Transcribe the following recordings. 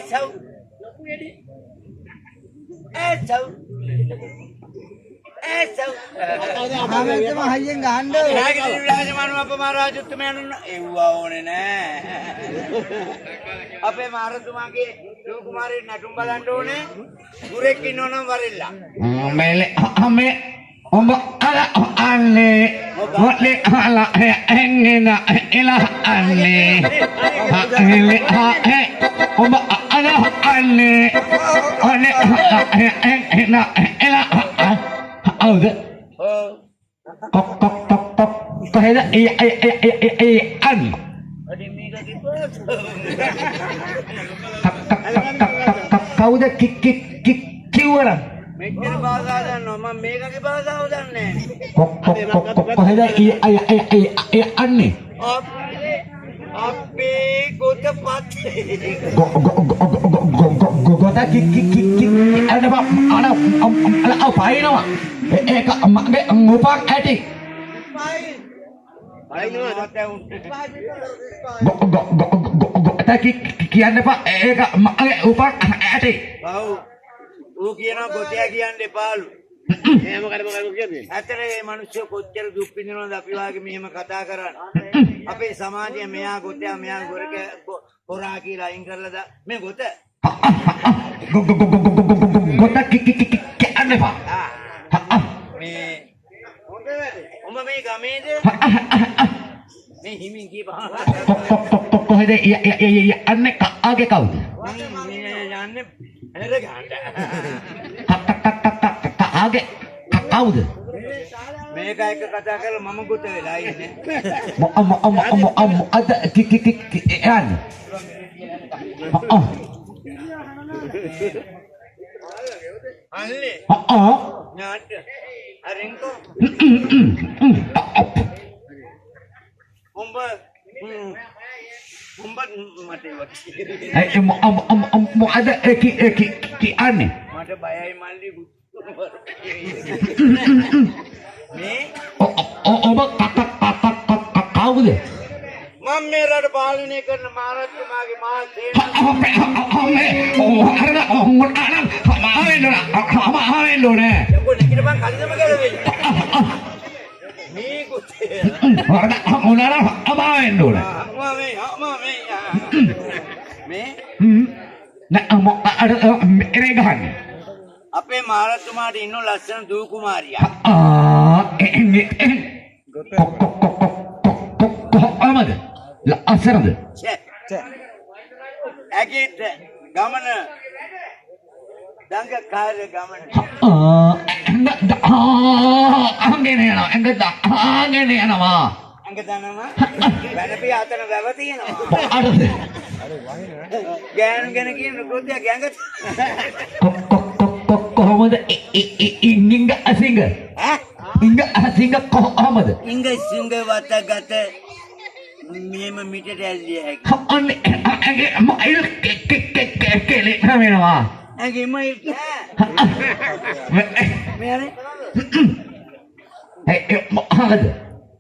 සව් ඒ සව් ඒ සව් ආවෙතම හයියෙන් ගහන්න ඕනේ. රාගිනී විරාජමාන අප මහරජතුමයන් එව්වා ඕනේ නෑ. අපේ මහරජතුමාගේ දූ කුමාරී නටුම් බලන්න ඕනේ. ගුරෙක් ඉන්නවනම් වරෙල්ලා. මෙලෙ අමේ ඔබ අල අන්නේ මොලේ අල එන්නේ නා එලා අන්නේ හෙලෙ හා ඔබ අල අන්නේ අනේ එනා එලා අවුද ඔව්. කොක් කොක් කොක් කොක් කොහෙද ඒ ඒ ඒ ඒ ඒ අන් අඩේ මේක කිව්වා. කවුද කික් කික් කික් කිව්වනම් මෙච්චර භාෂාව දන්නවා මම මේකගේ භාෂාව දන්නේ නෑනේ. කොක් කොක් කොක් කොක් කොහෙද ඒ ඒ ඒ ඒ ඒ අන්නේ අපේ ගොත පත්තේ ගො ගො ගො ගො ගො ගො ගො ගොත කික් කික් කික් කික් අර බා අර අර පයින්නවා ඒක මගේ උපක් ඇටි ගො ගො ගො ගො ගොත කික් කියන්න එපා ඒක මගේ උපක් ඇටි. බහුව ඌ කියනවා ගොතයා කියන්න එපාලු. නෑ මොකද මොකද කියන්නේ? ඇත්තට මේ මිනිස්සු කොච්චර දුක් විඳිනවද අපි වාගේ මෙහෙම කතා කරන්නේ. අපේ සමාජය මෙයා ගොතයා මෙයා ගොරක හොරා කියලා අයින් කරලා දා මේ ගොත. ගො ගො ගො ගො ගො ගො ගො ගොත කික් කික් කික් කියන්න එපා. මේ උඹ මේ ගමේද? මේ හිමින් කියපන්. කොක් කොක් කොක් කොක් කොහෙද ඒ ඒ ඒ අන්නේ කාගේ කවුද? මේ යන්නේ හෙර ගන්න. කාගේ කවුද? මේක එක කතා කරලා මම ගොත වෙලා ඉන්නේ. මො මො මො මො මො අද කි කි කි යන්නේ. ආ අල්ලේ ආ ඥාට අරින්කෝ උඹ උඹ මට ඒවා ඒ මො මො අද කි කි කියන්නේ මට බයයි මල්ලි. මේ ඔබ කවුද? මම මේ රට පාලනය කරන මහරජතුමාගේ මහා සේන. යකෝ නැගිටපන් කලිසම ගැලවෙයි. මේ කුත්තේ. අම්මා මේ අම්මා මේ මේ අපේ මහරජතුමාට ඉන්න ලස්සන දූ කුමාරියා. කොහොමද? ලස්සනද? ඡේ. ඇගිට ගමන දඟ කාර්ය ගමන. අහගෙන යනවා. ඇඟ දාගෙන යනවා. ඇඟ දනවා. වැනපිය අතන වැව තියෙනවා. අරද? ගෑනු ගැන කියන කෘත්‍යයක් ඇඟ. කොක් කොක් කොක් කොක් කොහොමද ඉංග අසිංග? ඈ? ඉංග අසිංග කොහොමද? ඉංග සිංග වතගත මෙහෙම මිටට ඇල්ලිය හැකි. අන්න ඇඟේ මයිල් කෙලෙ වෙනවා. ඇඟේ මයිල් මේ අර ඒ මොකද?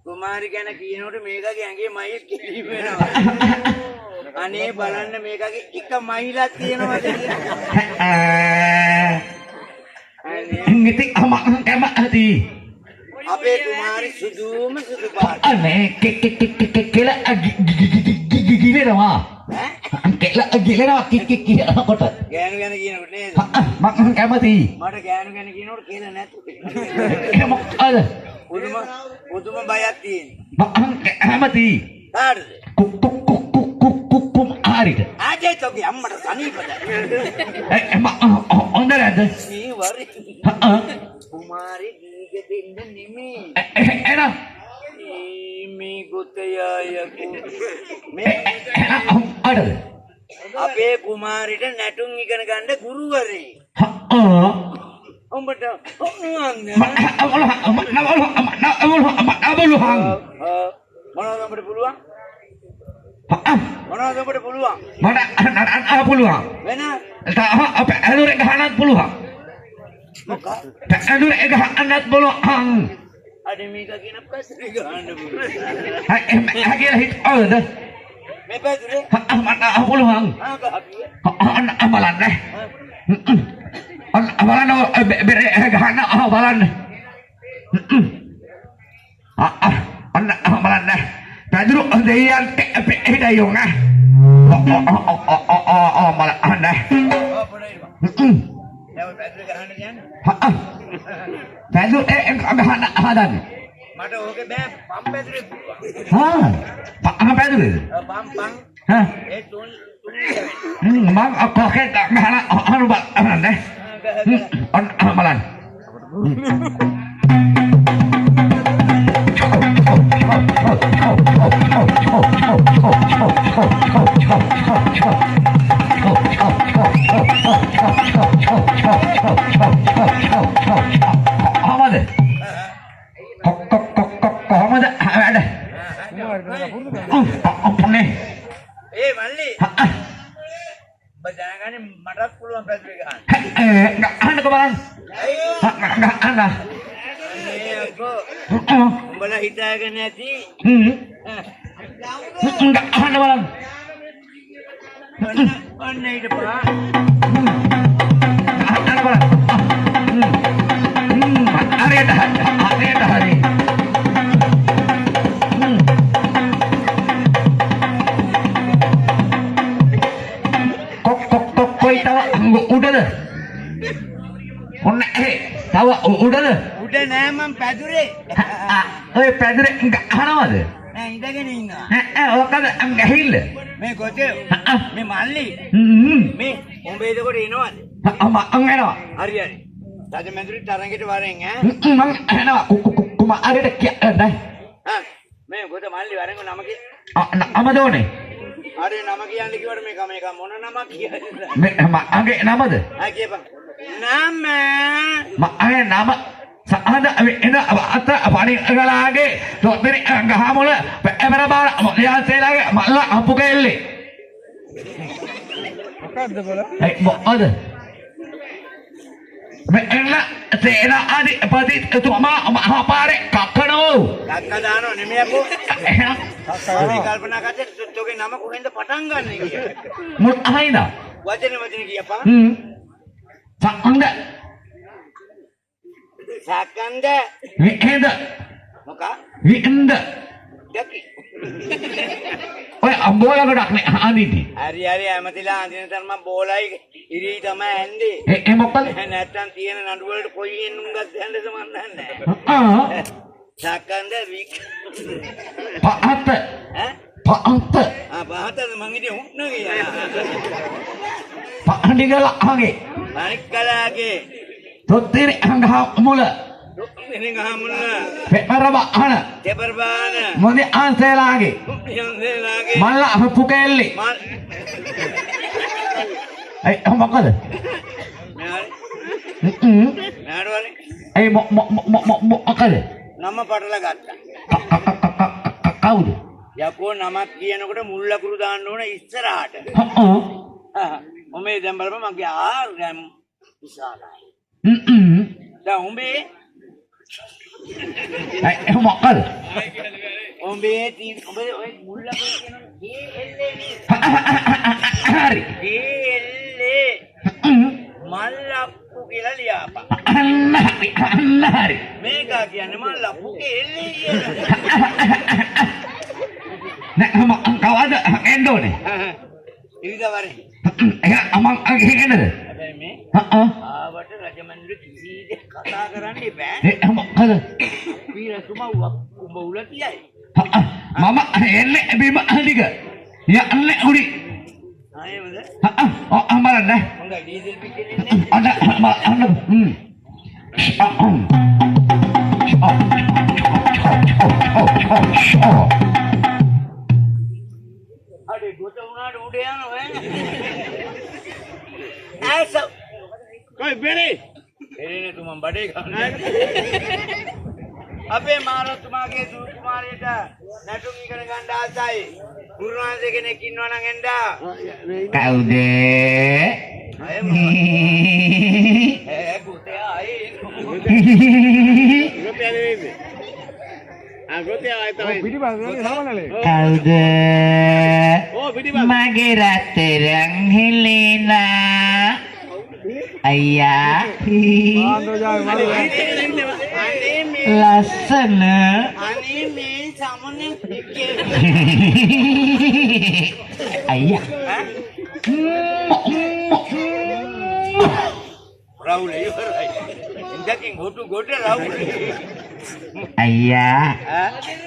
කුමාරි ගැන කියනකොට මේකගේ ඇඟේ මයිල් කෙලි වෙනවා. අනේ බලන්න මේකගේ එක මයිලක් තියෙනවද කියලා. අනේ ඉතින් අම කැමති. අපේ කුමාරි සුදුම සුදු පාට. අනේ කෙ කෙ කෙ කෙ කෙල ගිලෙනවා. ඈ? කෙල ගිලෙනවා කි කි කියනකොට. ගෑනු ගැන කියනකොට නේද? මං කැමති. මට ගෑනු ගැන කියනකොට කෙල නැතු. ඒ මොකද? පුදුම පුදුම බයක් තියෙන. මං කැමති. කාටද? කුක් කුක් කුක් කුක් කුක් කුක් කුමාරිට. ආජේ තෝගේ අම්මට සනීපද? ඒ හොඳ නැද්ද? මේ වරේ කුමාරි දීග දෙන්න නෙමෙයි. එහෙනම් මේ ගොතයා යකෝ. මේ අඩද? අපේ කුමාරිට නැටුම් ඉගෙන ගන්න ගුරුවරේ. උඹට මොනවද? මොනවද උඹට පුළුවන්? මොනවද උඹට පුළුවන්? මට නටන්න පුළුවන්. වෙන අප ඇදුරේ ගහන්නත් පුළුවන්. මොකක්? ඇදුරේ ගහන්නත් පුළුවන්. අඩේ මේක කියන ප්‍රශ්නේ ගහන්න පුළුවන්. හා කියලා හිතුවද? මේ පැදුරේ මට පුළුවන්. අන්න බලන්න. අන්න බලන්න බෙරේ ගහන්න බලන්න. අන්න බලන්න. පැදුරු දෙයියන්ට පිටයි යෝනා. බලන්න. දැන් ඔය පැදුර ගහන්න කියන්නේ? පැදුර ගහන්න හදන්නේ. මට ඕකේ බෑ පම් පැදුරේ පුළුවන්. හා පම් පැදුරේද? පම් පම්. හා ඒ තුන් තුන් මං කොහෙද ගහන අහන බලන්න. අන්න බලන්න. කොහමද? කොහමද වැඩ? අප්පනේ. ඒ මල්ලි. ඔබ දැනගන්නේ මටත් පුළුවන් පැදුරේ ගහන්න. ගහන්නකෝ බලන්න. ගහන්න. උඹලා හිතාගෙන ඇති. ගහන්න බලන්න. ඔන්න හිටපන්. ගහන්න බලන්න. හරියට හරියට හරි. කොක් කොක් කොක් කොයි තව උඩද? ඔන්න ඒ තව උඩද? උඩ නෑ මං පැදුරේ. ඔය පැදුරේ ගහනවද? නෑ ඉඳගෙන ඉන්නවා. නෑ ඔකද ගහිල්ල. මේ ගොතේ මේ මල්ලි මේ උඹ එතකොට එනවද? මං එනවා. හරි හරි. රජමැදුරේ තරඟෙට වරෙන් ඈ. මං එනවා. කුමාරයට කියන්න. හා මේ ගොත මල්ලි වරෙන්කෝ නම කිය. නම දෝනේ. හරි නම කියන්න කිව්වට මේක මේක මොන නමක් කියන්නේ? මේ මගේ නමද? ආ කියපන්. නම මගේ නම සහඳ එන අත පණිගලාගේ තොත්තරි ගහමුල එවර බාර මොලියාසේලාගේ මල්ල අපු කෙල්ලේ. මොකද්ද බල? ඒ මොකද? මේ එන්න සේනා අධිපතිතුමා මහපාරේ කක්කනෝ. කක්ක දානෝ නෙමෙයි අපෝ. එහෙනම් මේ කල්පනා කරද්දී තෝගේ නම කොහෙන්ද පටන් ගන්නෙ කියලා. මුල් අහිනා. වචන වචන කියපන්. සහඳ සකන්ද විහෙඳ මොකා විහෙඳ දකි ඔය අම්බෝල ගොඩක් නේ අඳින්නේ. හරි හරි ඇමතිලා අඳින තරම බෝලයි ඉරි තමයි ඇන්දේ. ඒ මොකද? නැත්තම් තියෙන නඩු වලට කොයි එන්නුම් ගස් දැන්නද මන් දන්නේ නැහැ. ආ සකන්ද වික් පහත ඈ පහත ආ පහතද මං හිටියේ හුන්න කියලා. පහණිගලගේ පණිගලගේ තොත්තිරි ගහමුල තොත්තිරි ගහමුල පෙරබාන පෙරබාන මොදි ආන්සේලාගේ ආන්සේලාගේ මල්ල අපු කැල්ලේ මල් ඒ මොකද මෙයාට වරේ ඒ මො මො මො මොකද නම පටල ගත්තා. කවුද? යකෝ නමක් කියනකොට මුල් අකුරු දාන්න ඕන ඉස්සරහට. ඔව්. ඔමේ දැන් බලපන් මගේ ආ දැන් විශාලයි. දැන් උඹේ ඒ මොකද? උඹේ උඹේ ඔය මුල් අකුරු කියනවනේ K L A නේ. හරි. K L A මල් අප්පු කියලා ලියාපන්. අන්න හරි අන්න හරි. මේක කියන්නේ මල් අප්පු K L A කියලා. නෑ මම කවද එන්න ඕනේ? ඉරිදා වරේ. එහෙනම් මං ගිහින් එන්නද? හැබැයි මේ ආවට රජමන්දිර කිසි දෙයක් කතා කරන්න එපා. ඒ මොකද? වීරතුමා උඹ උල කියයි. මම එන්නේ බිම අලික. යන්නේ උඩි. ආයෙමද? ආ බලන්න. හොඳයි ඩීසල් පිටින් එන්නේ. අන්න අන්න හ්ම්. අඩේ ගොත වුණාට උඩ යනවා ඈ. ඇස කොයි බෙරේ? බෙරේ නේ තුමන් බඩේ ගන්න. අපේ මාරතුමාගේ දූ කුමාරයට නැටුම් ඉගෙන ගන්න ආසයි. ගුරුනාථ කෙනෙක් ඉන්නවා නම් එන්න. කවුද? අය මොකද? ඈ ගොතේ ආයේ ගොතේ නෙවෙයි. ආ ගොතේ ආයේ තමයි. පිටිපස්සේ සමනලේ. කවුද? ඔව් මගේ රත්තරන් හෙලේනා අයියා ලස්සන. අනේ මේ සමන අයියා රවුල ඉවරයි. ඉඳකින් හොටු ගොඩ රවුල. අයියා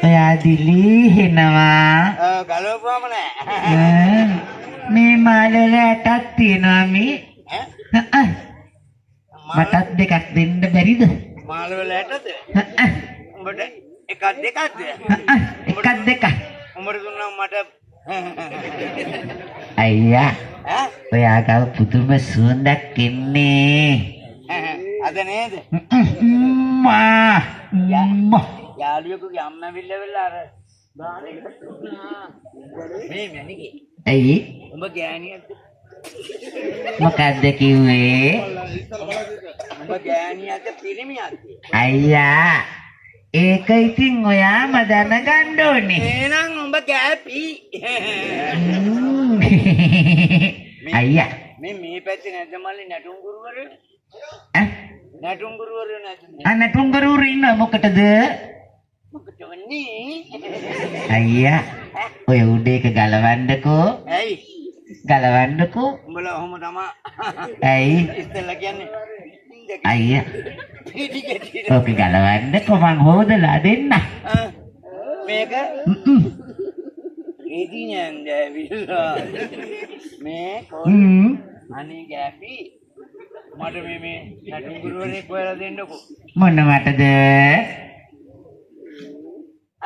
ඔයා දිලී හෙනවා. ඔව්, ගලවපුවම නෑ. මේ මාළවල ඇටක් තියෙනවා මේ. ඈ? මටත් දෙකක් දෙන්න බැරිද? මාළවල ඇටද? උඹට එකක් දෙකක්ද? එකක් දෙකක්. උඹට දුන්නා මට. අයියා ඈ? ඔයා ගාව පුදුම සුවඳක් එන්නේ. අද නේද? මා යාළුවෙකුගේ අම්මා ඇවිල්ලා වෙලා අර මේ මැනිකේ. ඇයි? උඹ ගෑණියක්ද? මොකද්ද කිව්වේ? උඹ ගෑණියක්ද පිරිමියක්ද? අයියා ඒක ඉතින් ඔයාම දැනගන්න ඕනේ. එහෙනම් උඹ ගෑපි. අයියා මේ මේ පැත්තේ නැද්ද මල්ලි නැටුම් ගුරුවරයෝ? ඈ? නැටුම් ගුරුවරයෝ නැද්ද? ආ, නැටුම් ගුරුවරු ඉන්නවා. මොකටද? මොකද වන්නේ? අයියා ඔය උඩ එක ගලවන්නකෝ. ඇයි? ගලවන්නකෝ. උඹලා ඔහොම තමා. ඇයි? ඉස්සෙල්ලා කියන්නේ අයියා පිටි කෙටි. ඔක ගලවන්නකෝ, මං හොදලා දෙන්න. මේක රෙදි නෑන්ද ඇවිල්ලා මේ අනේ ගෑපි, මට මේ මේ නැටුම් ගුරුවරයෙක් හොයලා දෙන්නකෝ. මොන මටද?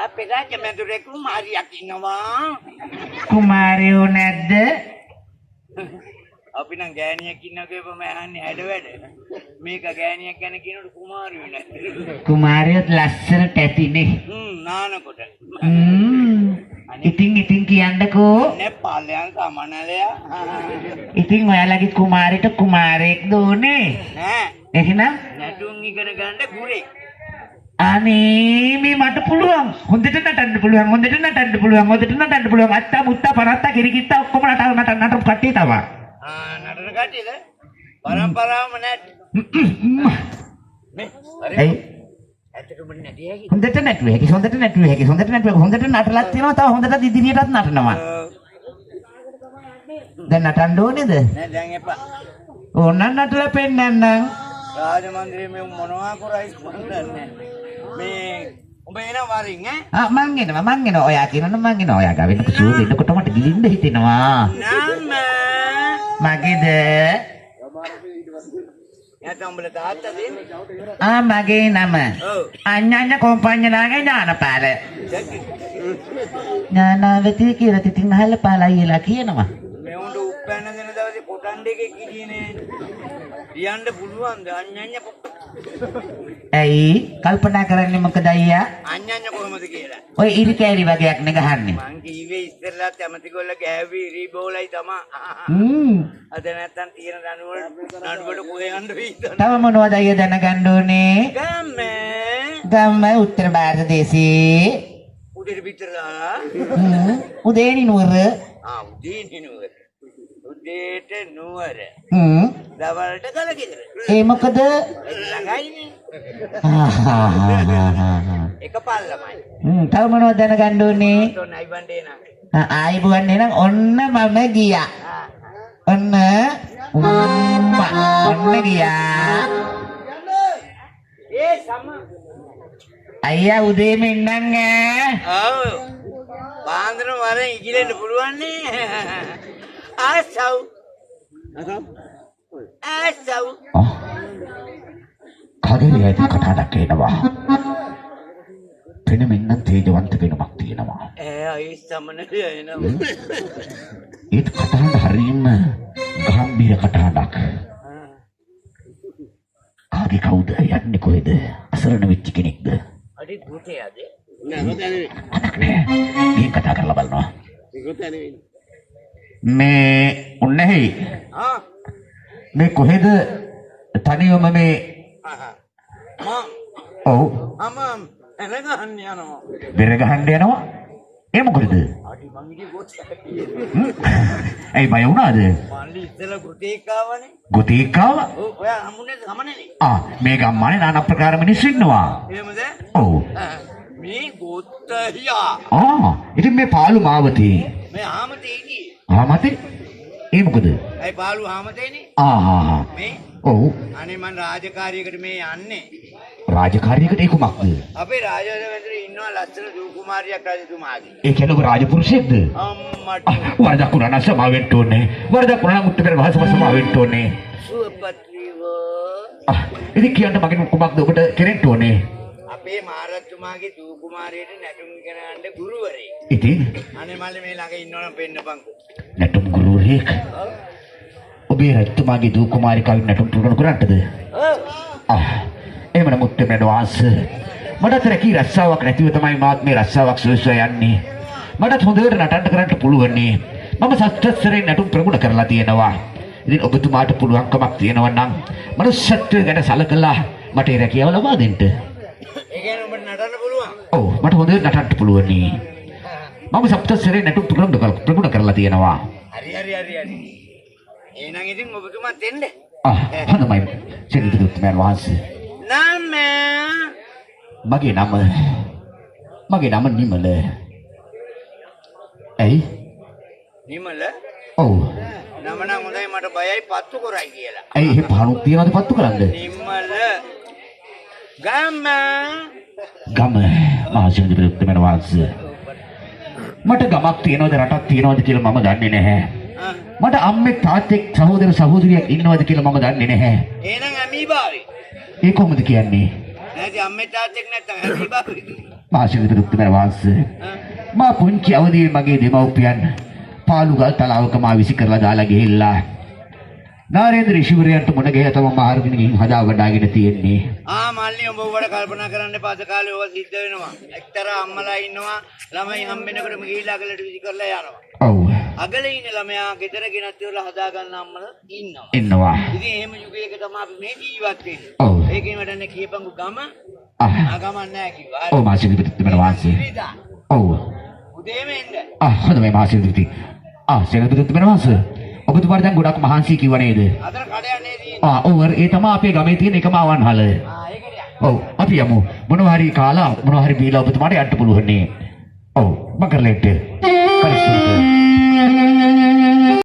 අපේ රාජ්‍ය මැදුරේ කුමාරියක් ඉන්නවා. කුමාරයෝ නැද්ද? අපි නම් ගෑණියක් ඉන්නවා කියපුවම අහන්නේ හැඩ වැඩ. මේක ගෑණියක් ගැන කියනකොට කුමාරියෝ නැද්ද? කුමාරයොත් ලස්සනට ඇතිනේ. නානකොට. ඉතින් ඉතින් කියන්නකෝ. නේ පල්ලයන් සමනලයා. ඉතින් ඔයාලගේ කුමාරිට කුමාරයෙක්ද ඕනේ? නෑ. එහෙනම්? නැටුම් ඉගෙන ගන්න ගුරෙක්. අනේ මේ මට පුළුවන්. හොඳට නටන්න පුළුවන්. හොඳට නටන්න පුළුවන්. හොඳට නටන්න පුළුවන්. අත්තා මුත්තා පරත්තා කිරිකිත්තා ඔක්කොම නට නට නටපු කට්ටිය තමයි. ආ, නටන කට්ටියද? පරම්පරාවම නැට්. මේ හරි. ඇයි? ඇත්තටම නැටිය හැකි. හොඳට නැටුවේ හැකි. හොඳට නැටුවේ හැකි. හොඳට නැටුවේ. හොඳට නටලත් තියෙනවා. තව හොඳට ඉදිරියටත් නටනවා. දැන් නටන්න ඕනේද? නෑ, දැන් එපා. ඕනනම් නටලා පෙන්නන්නම්. රාජමන්දිරේ මේ මොනවා කරයිද මන් දන්නේ. මේ උඹ එන වරින් ඈ? ආ, මං එනවා, මං එනවා. ඔයා කියනවනම් මං එනවා. ඔයා ගාව එනකොට සුවඳ එනකොට මට ගිලින්න හිතෙනවා. නම මගේද? නැත්නම් උඹලා තාත්තා දෙන්නේ? ආ, මගේ නම. ඔව්. අඤ්ඤඤ්ඤ කොම්පඤ්ඤලාගේ ඥානපාල. ඥානාවති කියලා ඉතින් අහලා පාලා අයියලා කියනවා. මේ උන්ට උප්පැන්න දෙන දවසේ කොටන් දෙකේ හිටියේ. ලියන්න පුළුවන්ද අඤ්ඤඤ්ඤ? ඇයි කල්පනා කරන්නේ මොකද අයියා? අඤ්ඤඤ්ඤ කොහොමද කියලා. ඔය ඉරි කෑලි වගේක් නේ ගහන්නේ. මං කිව්වේ ඉස්සෙල්ලාත් ඇමතිගොල්ල ගෑවි ඉරි බෝලයි තමා. අද නැත්තම් තියෙන දඬුවල නඩුවට කොහෙ යන්න වෙයිද? තව මොනවද අයියා දැනගන්න ඕනේ? ගම්ම. ගම්ම උත්තර භාරත දේශේ. උදේට පිටර දාලා. උදේනි නුවර. ආ, උදේනි නුවර. උදේට නුවර. දවල්ට ගලගෙදර. ඒ මොකද? ළඟයිනේ. එක පල්ලමයි. තව මොනවද දැනගන්න ඕනේ? ඔන්න අයිබන්ඩේ නම්. ආයිබුවන් එහෙනම් ඔන්න මම ගියා. ඔන්න උම්මා ඔන්න ගියා. ඒ සම අයියා උදේම එන්නම් ඈ. ඔව්. පාන්දර වරෙන් ඉගිලෙන්න පුළුවන් නේ. ආසව්. ආසව්. කඩේ ඇති කටහඬක් එනවා. පෙනෙමින් නම් තේජවන්ත වෙනමක් තියෙනවා. ඈ අයි සමනලයා එනවා. ඒත් කටහඬ හරීම ගාම්භීර කටහඬක්. කාගේ කවුද යන්නේ කොහෙද? අසරණ වෙච්ච කෙනෙක්ද? අඩේ ගොතේද? නෑ, ගොතේ නෙවෙයි. මතක් නෑ. ගිහින් කතා කරලා බලනවා. ගොතේ නෙවෙයි. මේ උන්නැහි ආ මේ කොහෙද තනියම මේ? මම ඔව්. මම එන ගහන්න යනවා. බෙර ගහන්න යනවා. ඒ මොකටද? අඩි මං හිටියේ ගොතයා කියලා. ඇයි බය වුණාද? මල්ලි ඉස්සෙල්ලා ගොතේක් ආවනේ. ගොතේක් ආවා? ඔව්, ඔයා හම්බුනේ සමනලේ. ආ, මේ ගම්මානේ নানা ප්‍රකාර මිනිස්සු ඉන්නවා. එහෙමද? ඔව්. මේ ගොතයා. ආ, ඉතින් මේ පාළු මාවතේ. මේ ආමතේ හිටියේ. ආමතේ? ඒ මොකද? ඇයි පාළු ආමතේනේ? ආ ආ ආ. මේ ඔව්. අනේ මං රාජකාරියකට මේ යන්නේ. රාජකාරියකට ඒ කුමක්ද? අපේ රාජවැඳුරේ ඉන්නවා ලස්සන දූ කුමාරියක් රජතුමාගේ. ඒ කියන්නේ ඔබ රාජපුරුෂයෙක්ද? අම්මට. වරදක් වුණා නම් සමා වෙන්න ඕනේ. වරදක් වුණා නම් උත්තර වහසම සමා වෙන්න ඕනේ. සුවපත් වේවා. ඉතින් කියන්න මගෙන් කුමක්ද ඔබට කෙරෙන්න ඕනේ? අපේ මහරජතුමාගේ දූ කුමාරියට නැටුම් ඉගෙන ගන්න ගුරුවරයෙක්. ඉතින් අනේ මල්ලි මේ ළඟ ඉන්නවනම් පෙන්නපන්කෝ. නැටුම් ගුරුවරයෙක්? ඔබේ රජතුමාගේ දූ කුමාරිකාවෙන් නැටුම් පුරුදු කරන්නටද? ඔව්. ආ, එහෙමනම් උත්තමයන් වහන්සේ, මටත් රැකී රස්සාවක් නැතිව තමයි මාත් මේ රස්සාවක් සොය යන්නේ. මටත් හොඳට නටන්න කරන්න පුළුවන්නේ. මම සත්‍යස්තරේ නැටුම් ප්‍රගුණ කරලා තියෙනවා. ඉතින් ඔබතුමාට පුළුවන්කමක් තියෙනවා නම් මනුෂ්‍යත්වය ගැන සලකලා මට ඒ රැකියාව ලබා දෙන්න. ඒ කියන්නේ ඔබට නටන්න පුළුවන්? ඔව්, මට හොඳට නටන්න පුළුවන්නේ. මම සප්තස්තරේ නැටුම් ප්‍රගුණ කරලා තියෙනවා. හරි හරි හරි හරි. එහෙනම් ඉතින් ඔබතුමාත් එන්න. ආ, හොඳයි. සෙනවිතුමන් වහන්සේ. නම මගේ නම මගේ නම නිමල. ඇයි? නිමල? ඔව්. නම නම් හොඳයි, මට බයයි පත්තු කරයි කියලා. ඇයි එහෙ පහනුක් තියනවද පත්තු කරන්න? නිමල ගම ගම මහා සෙනවිතුමන් වහන්සේ. මට ගමක් තියනවද රටක් තියනවද කියලා මම දන්නේ නැහැ. මට අම්මෙක් තාත්තෙක් සහෝදර සහෝදරියක් ඉන්නවද කියලා මම දන්නේ නැහැ. එහෙනම් ඇමීබාවේ. ඒ කොහොමද කියන්නේ? නෑ ඉතින් අම්මේ තාත්තෙක් නැත්තම් ඇමීබාවේ. මහා සෙනවිතුමන් වහන්සේ, මා පුංචි අවදියේ මගේ දෙමව්පියන් පාළු ගල් තලාවක මා විසි කරලා දාලා ගිහිල්ලා නාරේන්ද්‍ර ඍෂිවරයන්ට මුණ ගැහිලා තම මහරගෙන ගිහින් හදා වඩාගෙන තියෙන්නේ. ආ මල්ලි උඹ උඹට කල්පනා කරන්න එපා, අද කාලේ ඔවා සිද්ධ වෙනවා. එක්තරා අම්මලා ඉන්නවා, ළමයි හම්බෙනකොටම ගිහිල්ලා අගලට විසි කරලා යනවා. ඔව්. අගලේ ඉන්න ළමයා ගෙදර ගෙනත් ඉවරලා හදා ගන්න අම්මලා ඉන්නවා. ඉන්නවා. ඉතින් එහෙම යුගයක තමයි අපි මේ ජීවත් වෙන්නේ. ඔව්. ඒකෙන් වැඩන්නේ කියපන්කෝ ගම. ආ ගමන් නෑ කිව්වා. ඔව් මහා සෙනවිතුමන් වහන්සේ. ඔව්. උදේම එන්න. ආ හොඳයි මහා සෙනවිතුමන්. ආ සෙනවිතුමන් වහන්සේ, ඔබතුමාට දැන් ගොඩක් මහන්සි කිව්වා නේද? අතන කඩයක් නේ තියෙන්නේ. ආ ඔව්, ඒ තමයි අපේ ගමේ තියෙන එකම අවන්හල. ආ ඒකට යන්න. ඔව්, අපි යමු. මොනවා හරි කාලා මොනවා හරි බීලා ඔබතුමාට යන්න පුළුවන් නේ. ඔව්, මම කරලා එන්න.